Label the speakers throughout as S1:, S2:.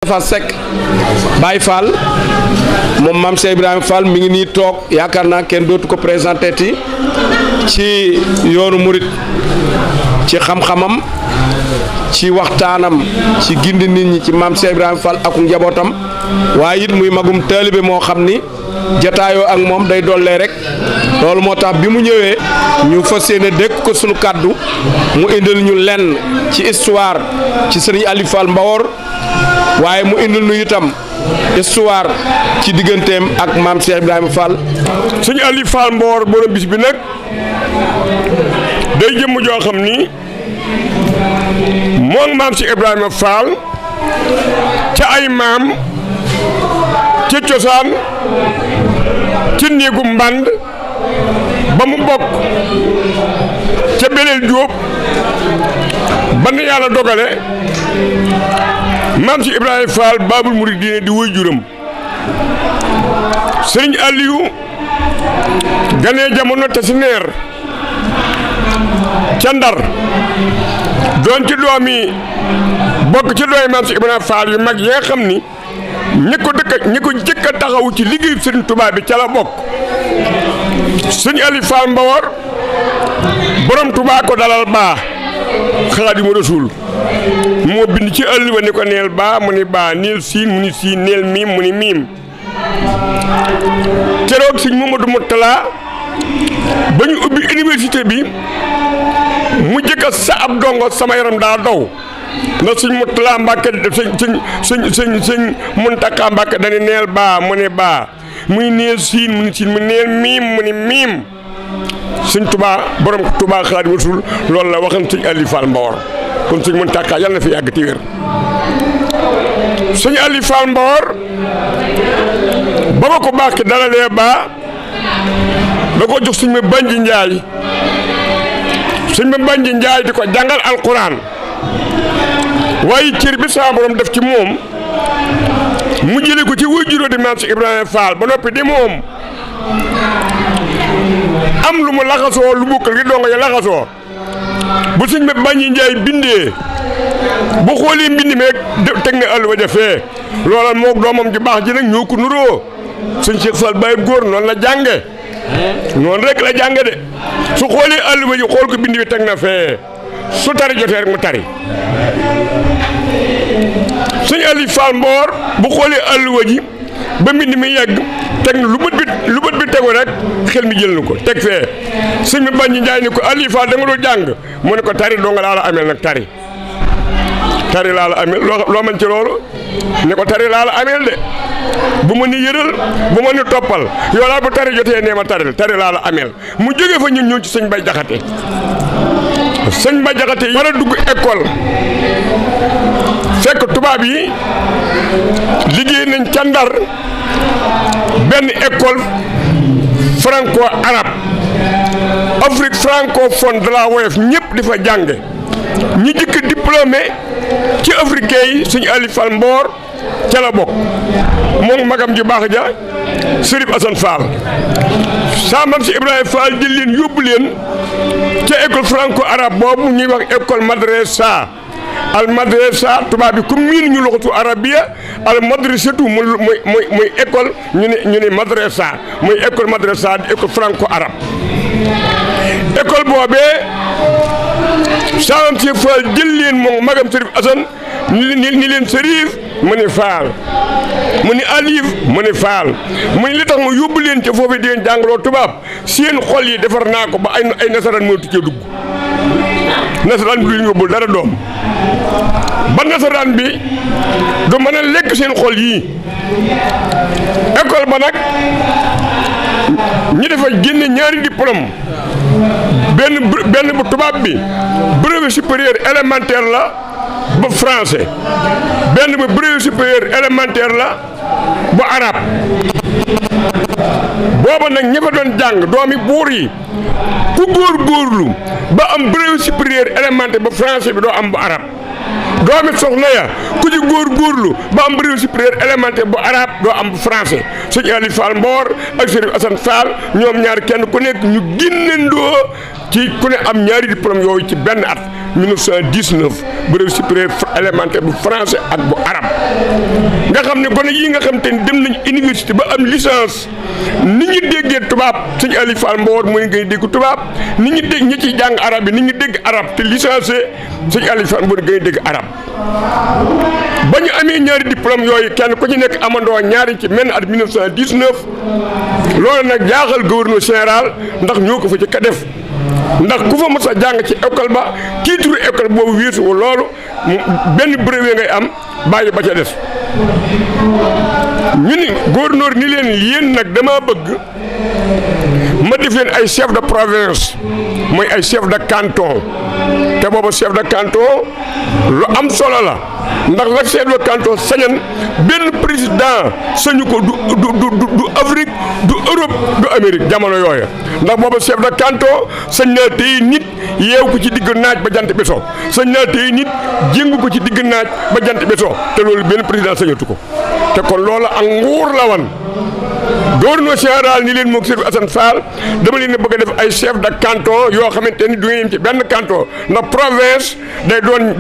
S1: Moustapha Seck Baye Fall moom maam Cheikh Ibrahima Fall mi ngi nii toog yaakaar naa kenn dootu ko présenté ti ci yoonu murit ci xam-xamam ci waxtaanam ci gindi nit ñi ci maam Cheikh Ibrahima Fall ak njabootam waaye it muy magum taalibe moo xam ni jataayoo ak moom day dollee rek loolu moo tax bi mu ñëwee ñu fas yéene dégg ko sunu kàddu mu indil ñu lenn ci histoire ci Serigne Aliou Fall Mbawor waaye mu indil ñu itam histoire ci digganteem ak maam Cheikh Ibrahima Fall.
S2: Serigne Aliou Fall Mbawor borom bis bi nag day jëmm joo xam ni moom maam Cheikh Ibrahima Fall ca ay maam ci cosaan ci néegu mbànd ba mu bokk ca Belel Jóob ba na yàlla dogale maam Cheikh Ibrahima Fall Baabul Muridiina di woy juram Serigne Aliou ganee jamono te si neer ca Ndar doon ci doomi bokk ci doomi maam Cheikh Ibrahima Fall yu mag yi nga xam ni ñi ko jëkk a taxawu ci liggéeyu Serigne Touba bi ca la bokk Serigne Aliou Fall Mbawor borom Touba ko dalal baa Xaadimu Rasuul moo bind ci ëll ba ni ko neel baa mu ni baa neel siin mu ni siin neel miim mu ni miim keroog Serigne Mamadou Mourtala ba ñu ubbi université bi mu jëkk a sa ab dongo sama yaram daa daw ndax Sëñ Murtala Mbàkke sëñ Muntaxa Mbàkke dañu neel baa mu ne baa muy neel siin mu ni siin mu neel miim mu ni miim Sëñ Tuubaa borom Tuubaa Xaadimu Rasuul loolu la waxan Sëñ Aliou Fall Mbawor kon Sëñ Muntaxa yàlla na fi yàgg ti wér Sëñ Aliou Fall Mbawor ba ma ko baax ki dalalee baa da ko jox Sëñ ma Banji Njaay Sëñ ma Banji Njaay di ko jàngal alquran waaye cër bi saa borom def ci moom mu jëlee ko ci waajur di maam Cheikh Ibrahima Fall ba noppi di moom am lu mu laxasoo lu bokkal gi dongo ya laxasoo bu Sëñ ma Banji Njaay bindee bu xoolee mbind meeg teg na àll ba jafee loola moog doomam ju baax ji nag ñoo ko nuroo Sëñ Cheikh Fall Baye góor noonu la jànge noonu rek la jànge de su xoolee àll ba ji xool ko bind bi teg na fee su tari jotee rek mu tari Sëñ Aliou Fall Mbawor bu xoolee àlluwa ji ba mbind mi yegg teg na lu bët bi tegu rek xel mi jël na ko teg fee Sëñ ma Banji Njaay ni ko Aliou Fall da nga doon jàng mu ne ko tari doo nga laa la ameel nag tari laa la ameel loo man ci loolu ne ko tari laa la ameel de bu ma ni yëral bu ma ni toppal yow laa bu tari jotee nee ma tari laa la ameel mu jógee fa ñun ñëw ci Sëñ Bay Jaxate Sëñ Bay Jaxate war a dugg école fekk tubaab yi liggéey nañ ca Ndar benn école franco arabe Afrique francophone de la woyof ñëpp di fa jànge ñi jëkk diplômé ci africain yi Sëñ Aliou Fall Mbawor ca la bokk moom magam ji baax ja Sërif Asan Fall saa mam si Ibrahima Fall jël leen yóbbu leen ca école franco arabe boobu ñuy wax école madrasa al madrasa tubaab bi comme miin ñu loxatu arabiya al madrasatu muy école ñu ne madrasa muy école madrasa di école franco arabe école boobee saa mam si Fall jël leen moom magam Sërif Asan ni leen Sërif mu ni Fall mu ni Aliou mu ni Fall mu ni li tax ma yóbbu leen ca foofu di leen jàngaloo tubaab seen xol yi defar naa ko ba ay nasaraan moo tuccee dugg nasaraan bi du leen yóbbul dara doom ba nasaraan bi du mën a lekk seen xol yii école ba nag ñi dafa génne ñaari diplôme benn bu tubaab bi brevet supérieur élémentaire la ba français benn ba brevet supérieur élémentaire la bu arabe booba nag ñi fa doon jàng doomi buur yi ku góorgóorlu ba am brevet supérieur élémentaire ba français bi doo am bu arabe doomi soxna ya ku ci góorgóorlu ba am brevet supérieur élémentaire bu arabe doo am bu français Sëñ Aliou Fall Mbawor ak Sërif Asan Fall ñoom ñaar kenn ku nekk ñu génnandoo ci ku ne am ñaari diplôme yooyu ci benn at 1919 brevet supérieur élémentaire bu français ak bu arabe nga xam ne gone yi nga xam te ni dem nañ université ba am licence ni ñu déggee tubaab sëñ Aliou Fall Mbawor mooy ngay dégg tubaab ni ñu dégg ñi ciy jàng arabe yi ni ñu dégg arabe te licencié sëñ Aliou Fall Mbawor ngay dégg arabe ba ñu amee ñaari diplôme yooyu kenn ku ci nekk amandoo ñaari ci menn at 1919 loolu nag jaaxal gouverneur général ndax ñoo ko fa ci ka def ndax ku fa mos a jàng ci école ba titre école boobu weesu loolu benn brevet ngay am bàyyi ba ca des ñu ni gouverneur ni leen yéen nag dama bëgg ma def leen ay chef de province mooy ay chef de canton te boobu chef de canton lu am solo la ndax la chef de canton sañan benn président sañu ko du Afrique du Europe du Amérique jamono yooya ndax boobu chef de canton sañ naa téye nit yeew ko ci digg naaj ba jant bi so sañ naa téye nit jéngu ko ci digg naaj ba jant bi so te loolu benn président sañatu ko te kon loolu ak nguur la wan gouverneur général ni leen moog Serigne Assane Fall dama leen bëgg a def ay chef de canton yoo xamante ni du ngeen yem ci benn canton ndax province day doon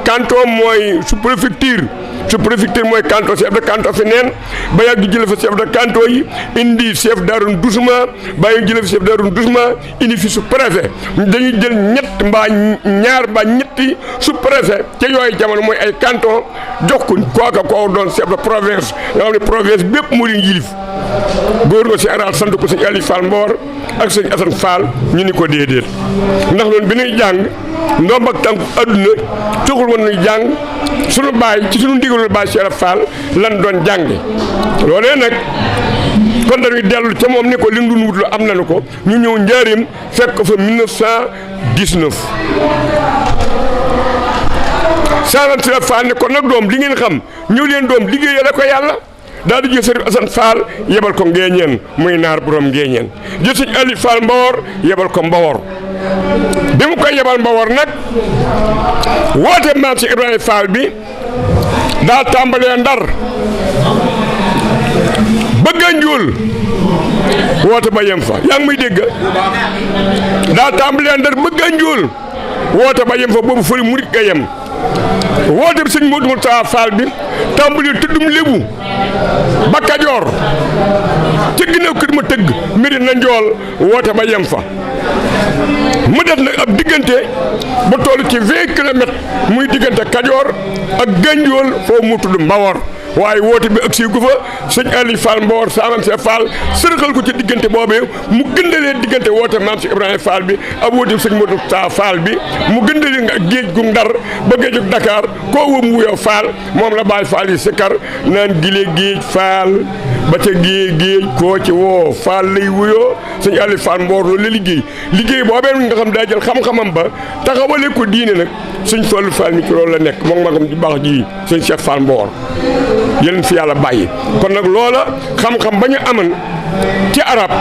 S2: canton mooy sous-préfecture mooy canton chef de canton fi neen ba yàgg jële fa chef de canton yi indi chef d'arrondissement ba yàgg jële fa chef d'arrondissement indi fi sous-préfet dañuy jël ñett mbaa ñaar mbaa ñetti sous-préfet ca yooyu jamono mooy ay canton jox ko kooka koo doon chef de province nga xam ne province bépp moo leen yilif gouverneur général sant ko sëñ Aliou Fall Mbawor ak sëñ Assane Fall ñu ni ko déedéet ndax loolu bi ñuy jàng ndomb ak tànku adduna taxul woon ñuy jàng sunu baay ci sunu ndigalul baay Cheikh Fall lan doon jànge loolee nag kon dañuy dellu ca moom ni ko li mu doon wutlu am nañu ko ñu ñëw njaarim fekk ko fa 1919 Cheikh Fall ne ko nag doom li ngeen xam ñëw leen doom liggéeyale ko yàlla daal di jël Serigne Assane Fall yebal ko Ngéeñeen muy naar borom Ngéeñeen jël sëñ Aliou Fall Mbawor yebal ko Mbawor bi mu koy yebal Mbawor nag woote maam si Ibrahima Fall bi daa tàmbalee Ndar bëgg a njuul woote ba yem fa yaa ngi muy dégg daa tàmbalee Ndar bëgg a njuul woote ba yem fa boobu fëri murit nga yem woote bi sëñ Modou Moustapha Fall bi tàmbali tuddum lébu ba Kajoor ci ginnaaw kër ma tëgg mbiri na njool woote ba yem fa mu def nag ab diggante ba toll ci 20 kilomètres muy diggante Kajoor ak Ganjool foofu mu tudd Mbawor waaye woote bi ak si gu fa sëñ Aliou Fall Mbawor saamam see Fall sërxal ko ci diggante boobee mu gëndalee diggante woote maam si Ibrahima Fall bi ak woote sëñ Modou Moustapha Fall bi mu gëndalee nga géej gu Ndar ba géejug Dakar koo wëm wuyoo Fall moom la Baay Fall yi sikkar naan gile géej Fall ba ca géej koo ci woo Fall lay wuyoo sëñ Aliou Fall Mbawor loolu la liggéey boobee nga xam daa jël xam-xamam ba taxawale ko diine nag sëñ Fallou Fall mi ci loolu la nekk moom magam di baax ji sëñ Cheikh Fall Mbawor yéen fi yàlla bàyyi kon nag loola xam-xam ba ñu amoon ci arab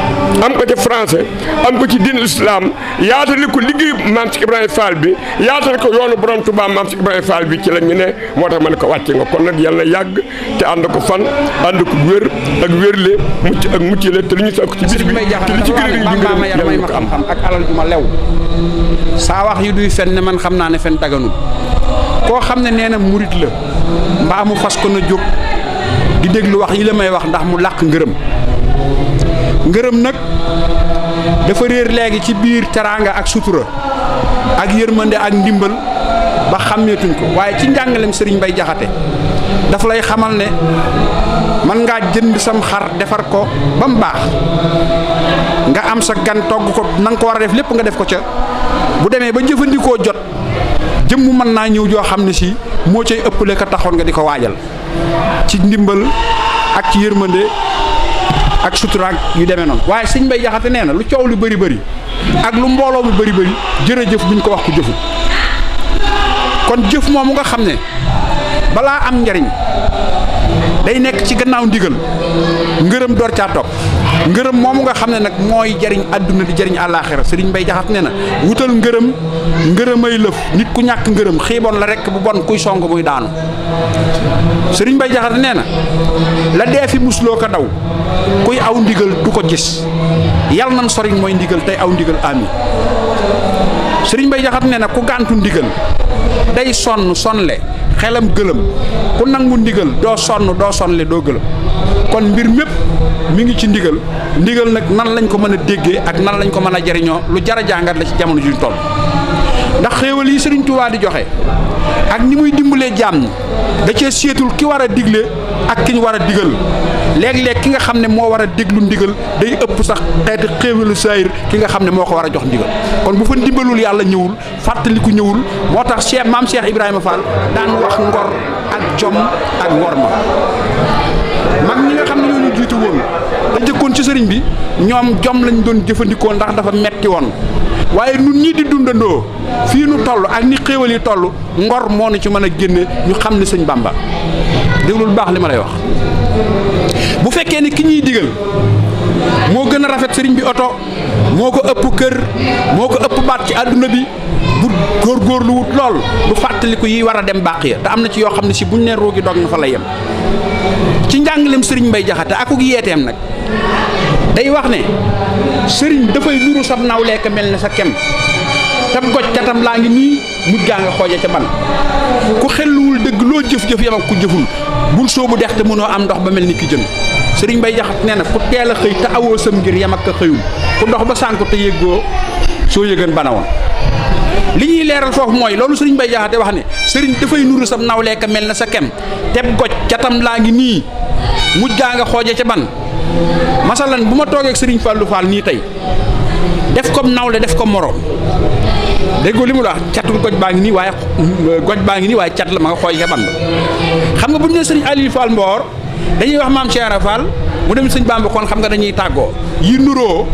S2: am ko ci français am ko ci diine islam yaatale ko liggéey maam si Ibrahima Fall bi yaatale ko yoonu borom Touba maam si Ibrahima Fall bi ci la ñu ne moo tax ma ne ko wàcce nga kon nag yàlla na yàgg te ànd ko fan ànd ko wér ak wérle mucc ak mucc la te li ñu sakku ci bis bi te li ci gën a rëy
S3: yàlla may ma xam-xam ak alal ju ma lew saa wax yi duy fen ne man xam naa ne fen daganul koo xam ne nee na murit la mbaa mu fas ko na jóg di déglu wax yi la may wax ndax mu làq ngërëm nag dafa réer léegi ci biir teraanga ak sutura ak yërmande ak ndimbal ba xàmmeetuñ ko waaye ci njàngalem Serigne Mbaye Jaxate daf lay xamal ne man ngaa jënd sam xar defar ko ba mu baax nga am sa gan togg ko na nga ko war a def lépp nga def ko ca bu demee ba jëfandikoo jot jëmm mën naa ñëw joo xam ne si moo cay ëppale ka taxoon nga di ko waajal ci ndimbal ak ci yërmande ak suturaak yu demee noonu waaye sëñ Mbaye Jaxate nee na lu coow lu bëri ak lu mbooloo mu bëri jërëjëf buñ ko wax ko jëfut kon jëf moomu nga xam ne balaa am njariñ day nekk ci gannaaw ndigal ngërëm door caa topp ngërëm moomu nga xam ne nag mooy jariñ àdduna di jariñ àllaaxira sëriñ Mbaye Jaxate nee na wutal ngërëmay lëf nit ku ñàkk ngërëm xiiboon la rekk bu bon kuy song muy daanu sëriñ Mbaye Jaxate nee na la dee fi musloo ko daw kuy aw ndigal du ko gis yal nan soriñ mooy ndigal tey aw ndigal ami Serigne Mbay Jaxate nee na ku gàntu ndigal day sonle xelam gëlëm ku nangu ndigal doo sonle doo gëlëm kon mbir mépp mi ngi ci ndigal nag nan lañ ko mën a déggee ak nan lañ ko mën a jariñoo lu jar a jàngat la ci jamono juñ toll ndax xéewal yi Serigne Touba di joxe ak ni muy dimbalee jaam ñi da cee seetul ki war a digle ak ki ñu war a digal léeg-léeg ki nga xam ne moo war a déglu ndigal day ëpp sax xeeti xéewalu saayir ki nga xam ne moo ko war a jox ndigal kon bu fa ndimbalul yàlla ñëwul fàttaliku ñëwul moo tax maam Cheikh Ibrahima Fall daan wax ngor ak jom ak ngor ma mag ñi nga xam ne ñoo ñu jiitu woon da jëkkoon ci sëriñ bi ñoom jom lañ doon jëfandikoo ndax dafa metti woon waaye nun ñii di dundandoo fii nu toll ak ni xéewal yi toll ngor moo nu ci mën a génne ñu xam ne sëñ Bamba déglul baax li ma lay wax bu fekkee ni ki ñuy digal moo gën a rafet sëriñ bi oto moo ko ëpp kër moo ko ëpp baat ci àdduna bi bu góorgóorlu wut lool du fàttaliku yi war a dem bàq ya te am na ci yoo xam ne si buñ ne roogi dog na fa la yem ci njàngaleem sëriñ Mbay Jaxate akuk yeeteem nag day wax ne sëriñ dafay nuru sab nawlee ka mel ne sa kem tab goj catam laa ngi nii mujj gaa nga xooje ca ban ku xelluwul dëgg loo jëf-jëf yam ak ku jëful bul soobu dex te mënoo am ndox ba mel ni ki jën sëriñ Mbay Jaxate nee na ku teel a xëy te awoo sam ngir yam ak ka xëyul ku dox ba sànku te yëggoo soo yëgën bana woon li ñuy leeral foofu mooy loolu sëriñ Mbay Jaxate wax ne sëriñ dafay nuru sab nawlee ka mel ne sa kem teb goj catam laa ngi nii mujj gaa nga xooje ca ban masalan bu ma toogee ak sëriñ Fallou Fall nii tey def ko nawle def ko moroom déggoo li mu la wax catul goj baa ngi nii waaye cat la ma nga xooj ca ban xam nga bu ñu nee sëriñ Aliou Fall Mbawor dañuy wax maam Cheikh Fall mu dem sëñ Bamba kon xam nga dañuy tàggoo yi nuroo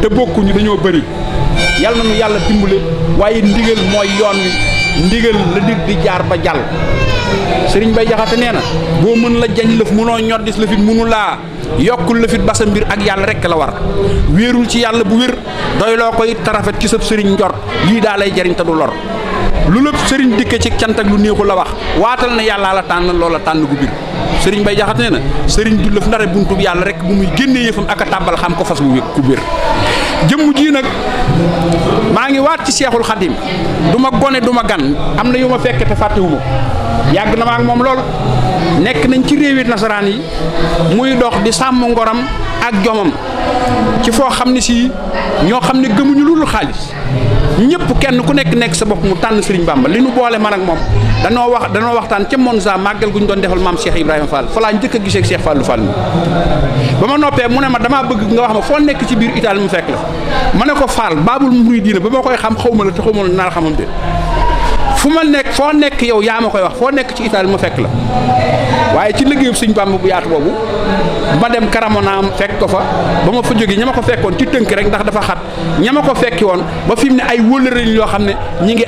S3: te bokkuñu dañoo bëri yàlla na nu yàlla dimbale waaye ndigal mooy yoon wi ndigal la nit di jaar ba jàll sëriñ Mbay Jaxate nee na boo mën la jañ lëf munoo ñoddis lëfit munu laa yokkul lëfit ba sa mbir ak yàlla rekk la war wéerul ci yàlla bu wér doy loo ko it tarafet ci sëb sëriñ njort lii daa lay jariñ te du lor lu lépp sëriñ dikke ci cant ak lu néexu la wax waatal na yàllaa la tànn loola tànn gu bir sëriñ Mbay Jaxate nee na sëriñ du lëf ndare buntu yàlla rek bu muy génnee yëfam ak a tàbbal xam ko fas bu wér ku bir jëmm ji nag maa ngi waat ci Seexul Xadim du ma gone du ma gan am na yu ma fekke te fàttewuma yàgg na ma ak moom lool nekk nañ ci réewi nasaraan yi muy dox di sàmm ngoram ak jomam ci foo xam ne si ñoo xam ne gëmuñu lu dul xaalis ñëpp kenn ku nekk sa bopp mu tànn Serigne Bamba li nu boole man ak moom danoo waxtaan ca Monza màggal gu ñu doon defal maam Cheikh Ibrahima Fall fa laa njëkk a gisee ak Cheikh Fallou Fall mi ba ma noppee mu ne ma damaa bëgg nga wax ma foo nekk ci biir Italie mu fekk la ma ne ko Fall Baabul Muridiina ba ma koy xam xaw ma la te xaw ma la naa la xamam de fu ma nekk foo nekk yow yaa ma koy wax foo nekk ci Italie ma fekk la waaye ci liggéeyu Sëñ Bamba bu yaatu boobu ma dem Karamonaam fekk ko fa ba ma fa jógee ña ma ko fekkoon ci tënk rek ndax dafa xat ña ma ko fekki woon ba fi mu ne ay wëllëre yoo xam ne ñi ngi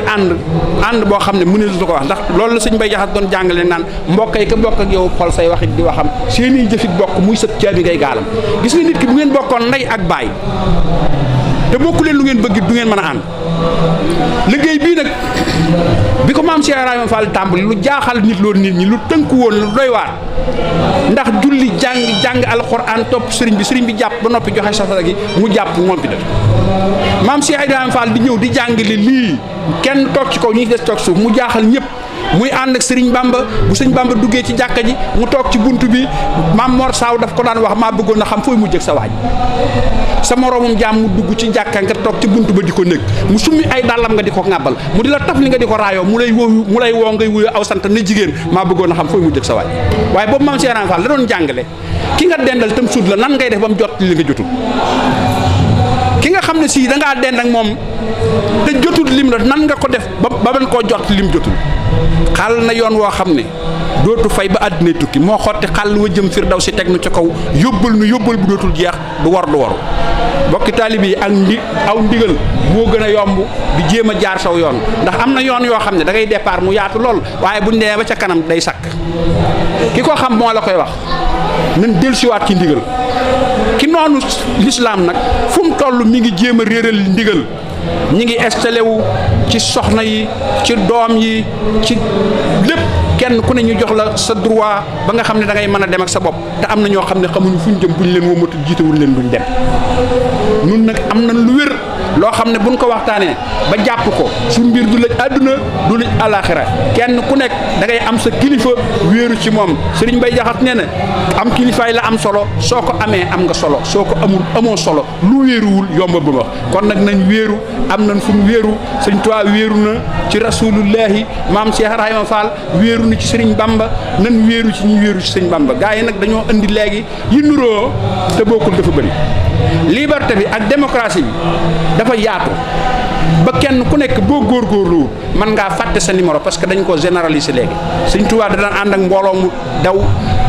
S3: ànd boo xam ne mënees su ko wax ndax loolu la Sëñ Mbay Jaxate doon jàngale naan mbokk yi ka bokk ak yow xol say waxit di waxam seeni jëfit bokk muy sëb caabi ngay gaalam gis nga nit ki bu ngeen bokkoon ndey ak baay te bokku leen lu ngeen bëgg du ngeen mën a ànd liggéey bii nag bi ko maam Cheikh Ibrahima Fall tàmbali lu jaaxal nit loolu nit ñi lu tënku woon lu doy waar ndax julli jàng alxuraan topp sëriñ bi jàpp ba noppi joxe safara gi mu jàpp moom bi def maam Cheikh Ibrahima Fall di ñëw di jàngale lii kenn toog ci kaw ñi des toog suuf mu jaaxal ñëpp muy ànd ak sëriñ Bamba bu sëriñ Bamba duggee ci jàkka ji mu toog ci bunt bi maam Mor Saaw daf ko daan wax maa bëggoon a xam fooy mujj ak sa waaj sa moroomum jaam mu dugg ci jàkka nga toog ci bunt ba di ko nekk mu summi ay dàllam nga di ko ŋàbbal mu di la taf li nga di ko raayoo mu lay woo ngay wuyu aw sant na jigéen maa bëggoon a xam fooy mujj ak sa waaj waaye boobu maam Cheikh Ibrahima Fall la doon jàngale ki nga dendal tam sud la nan ngay def ba mu jot li nga jotul ki nga xam ne si da ngaa dend ak moom te jotul lim la nan nga ko def ba ban koo jot lim jotul xàll na yoon woo xam ne dootu fay ba àddina tukki moo xotti xàll wa jëm fir daw si teg nu ca kaw yóbbal bu dootul jeex du waru bokki taalibe yi ak aw ndigal moo gën a yomb di jéem a jaar saw yoon ndax am na yoon yoo xam ne da ngay départ mu yaatu lool waaye buñ demee ba ca kanam day sakk ki ko xam moo la koy wax nañ dellusiwaat ci ndigal ki noonu lislaam nag fu mu toll mi ngi jéem a réeral ndigal ñi ngi installé wu ci soxna yi ci doom yi ci lépp kenn ku ne ñu jox la sa droit ba nga xam ne da ngay mën a dem ak sa bopp te am na ñoo xam ne xamuñu fu ñu jëm bu ñu leen womatu jiitewul leen duñ dem nun nag am nañ lu wér loo xam ne buñ ko waxtaanee ba jàpp ko su mbir du lëj àdduna du lëj àllaaxira kenn ku nekk da ngay am sa kilifa wéeru ci moom Serigne Mbaye Jaxate nee na am kilifaay la am solo soo ko amee am nga solo soo ko amul amoo solo lu wéeruwul yomba ba ma kon nag nañ wéeru am nañ fu mu wéeru Sëñ Tuubaa wéeru na ci rasulullahi maam Cheikh Ibrahima Fall wéeru na ci Serigne Bamba nan wéeru ci ñu wéeru ci Sëñ Bamba gaa yi nag dañoo indi léegi yi nuroo te bokkul dafa bëri liberté bi ak démocratie bi dafa yaatu ba kenn ku nekk boo góorgóorlu mën ngaa fàtte sa numéro parce que dañ ko généraliser léegi Sëñ Tuubaa da daan ànd ak mbooloo mu daw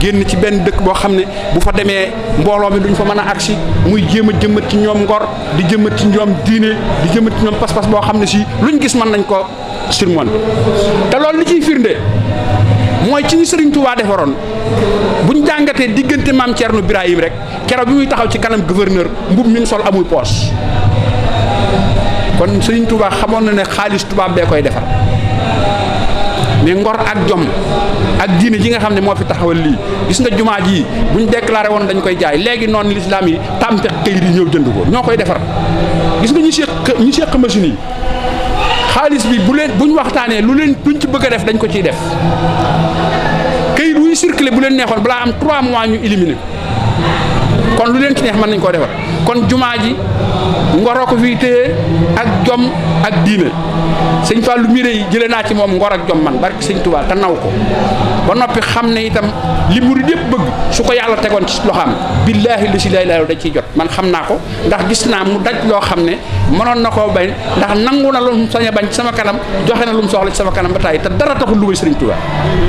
S3: génn ci benn dëkk boo xam ne bu fa demee mbooloo mi duñ fa mën a agsi muy jéem a jëmmat ci ñoom ngor di jëmmat ci ñoom diine di jëmmat ci ñoom pas-pas boo xam ne si luñ gis mën nañ ko surmonter te loolu li ciy firnde mooy ci ñi Serigne Touba defaroon buñ jàngatee diggante maam Thierno Birahim rek keroog bi muy taxaw ci kanam gouverneur mbub mi mu sol amul poos kon Serigne Touba xamoon na ne xaalis tubaab bee koy defar mais ngor ak jom ak diine ji nga xam ne moo fi taxawal lii gis nga jumaa ji buñ déclaré woon dañ koy jaay léegi noonu l'islam yi tàmpe këyit yi ñëw jënd ko ñoo koy defar gis nga ñu seq machine yi xaalis bi buñ waxtaanee luñ ci bëgg a def dañ ko ciy def këyit wuy circulé bu leen neexoon balaa am 3 mois ñu éliminer kon lu leen ci neex mën nañ koo defar kon jumaa ji ngoroo ko fii téye ak jom ak diine sëñ Fallou mii yi jëlee naa ci moom ngor ak jom man barke sëñ Touba te naw ko ba noppi xam ne itam li murid yëpp bëgg su ko yàlla tegoon ci loxaam billaahi li si lay dañ ciy jot man xam naa ko ndax gis naa mu daj loo xam ne mënoon na koo bañ ndax nangu na lu mu sañ a bañ ci sama kanam joxe na lu mu soxla ci sama kanam ba tàyyi te dara taxul lu may sëriñ Touba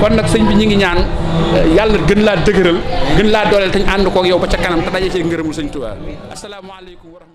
S3: kon nag sëñ bi ñi ngi ñaan yàlla gën laa dëgëral gën laa dooleel te ñu ànd koog yow ba ca kanam te daje cee ngërëmul sëñ Touba asalaamaaleykum wa rahmatulah